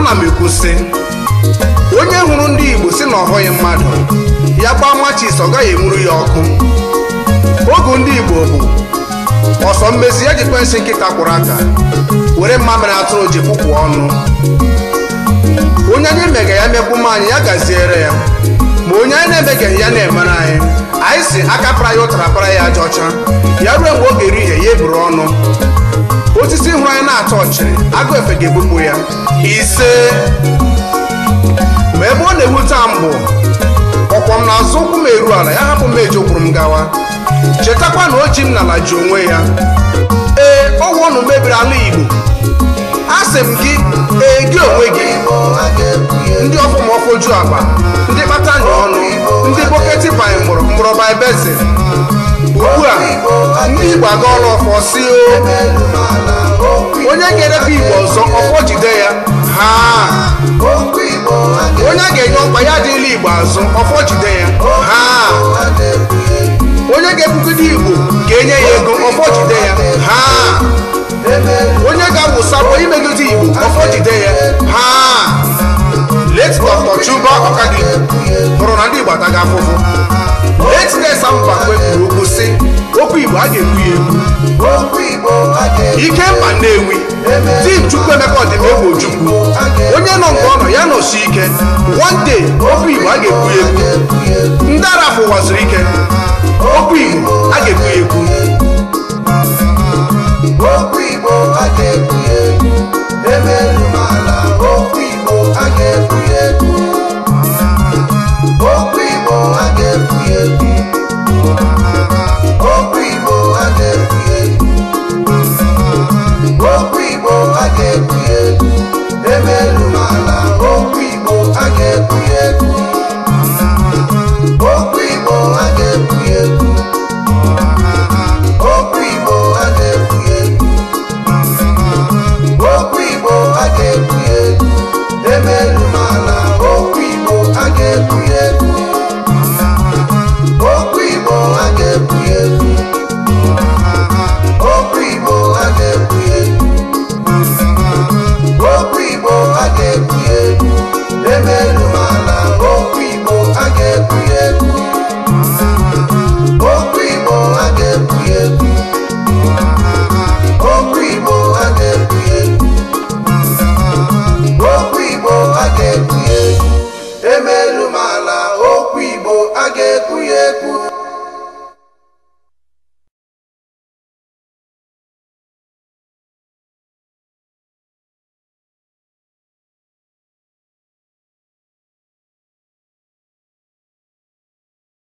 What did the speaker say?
Ana m ekwu sị, onye hụrụ ndị Igbo si na ọ hụghị mmadụ, ya gbaa machis ọ gaghị enwuru ya ọkụ. Ogu ndị Igbo bụ ọsọ mmezi ya jikwa nsị nkịta kwụrụ aka were mma mere atụrụ ji kwụpụ ọnụ. Onye anyị mega ya mekwu anyị ya gaziere ya, ma onye anyị na-emegaghị ya na-emere anyị. Anyị si aka para ya ụtara para ya aja ọcha, ya ruo mgbe ọ ga-eri ihe ya eburu ọnụ. Osisi hụrụ anyị na-atọ ọchịrị, agụ efe ga-ebupụ ya. Ise ma ebe ọ na-ewute m bụ ọkwọ m n'azụ ụkwụ m eru ala, ya hapụ m eji ụkwụrụ m gawa. Chetakwa na o ji m n'ala ji onwe ya. Ee, ọgwụ ọnụ mebiri ala Igbo. A sị m gị, ee, gị onwe gị, ndị ọfụmọfụ ju akpa, ndị kpata nya ọnụ, ndị boketi bai mgbọrọ mgbọrọ bai bezin. Ugbu a ndị Igbo agaọla ọfọ si o, onye ga-erefe Igbo ọzọ ọfọ jide ya. Ha onye a ga-enye ọkpa ya adịghịla Igbo azụ, ọfọ jide ya. Ha onye ga-ekwugide Igbo ga-enye ya ego, ọfọ jide ya. Ha onye ga-awụsapụ imegide Igbo, ọfọ jide ya. Ha late Dr. Chuba Ọkadigbo hụrụ na ndị Igbo ataghị afụfụ. Late Nessa Mbakwe kwuru okwu sị, okwu Igbo a ga-ekwu ya ekwu. Ikemba Nnewi, Dim Chukwuemeka Ọdịmegwu Ojukwu, onye nọ nke ọ nọ ya nọsi ike. One day okwu Igbo a ga-ekwu ya ekwu. Ndị Arafụ waziri ike, okwu Igbo a ga-ekwu ya ekwu.